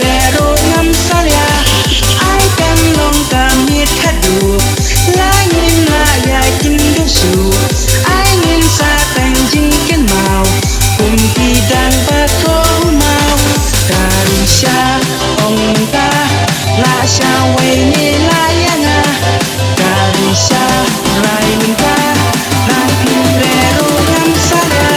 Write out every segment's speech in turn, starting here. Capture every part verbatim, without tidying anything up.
Re ruh ngam salia, ai kan long ka miet khadduh. La ngim lah ïa kynduh shuh, ai ngin sa tang jingkynmaw. Kum ki dang ba ko maw, ka Risha ong mynta, la sha wei ne la ïa nga. Ka Risha rai mynta, na phin re ruh ngam salia.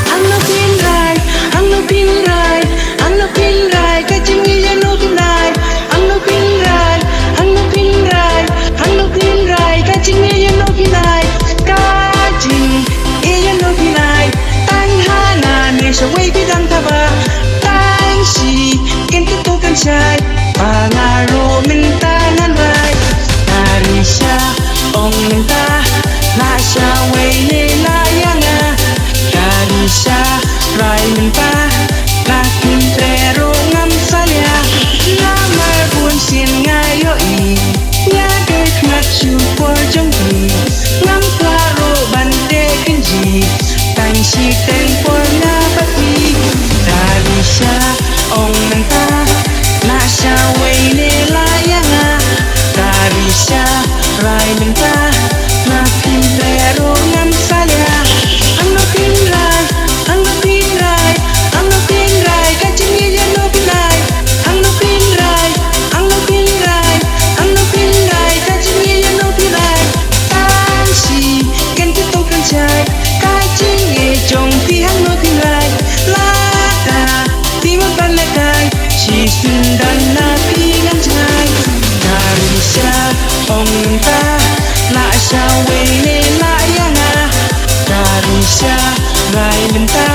Ang no pynrai, ang no pynrai, ang no pynrai, ka jingïa no pynrai. Ang no pynrai, ang no pynrai, ang no pynrai, ka jingïa ïa no pynrai. Ka jingïa ïa no pynrai. Tang hana ne shawei phi dang taba. Tang shi ken kito kan shai. Ba nga ruh mynta ngan rai. Ka Risha ong mynta, la sha wei ne la ïa nga. Ka Risha rai mynta, na phin re ruh ngam salia. Namar bun sien nga ïohi, ïa dei khmat shu por jong phi. Ngam kwah ruh ban teh kynjih, tang shiteng por nga bad phi. Ka Risha ong mynta, la sha wei ne la ïa nga. Ka Risha rai mynta, na phin re ruh ngam salia. Ang no pynrai, ang no pynrai, ang no pynrai, ka jingïa ïa no pynrai. Ang no pynrai, ang no pynrai, ang no pynrai, ka jingïa ïa no pynrai. Tang shi ken kito kan shai, ka jingïa jong phi hang no pynrai. Lada phi mut ban lehkai, shisien don na phi ngan jngai. Ka Risha ong mynta, la sha wei ne la ïa nga. Ka Risha rai mynta,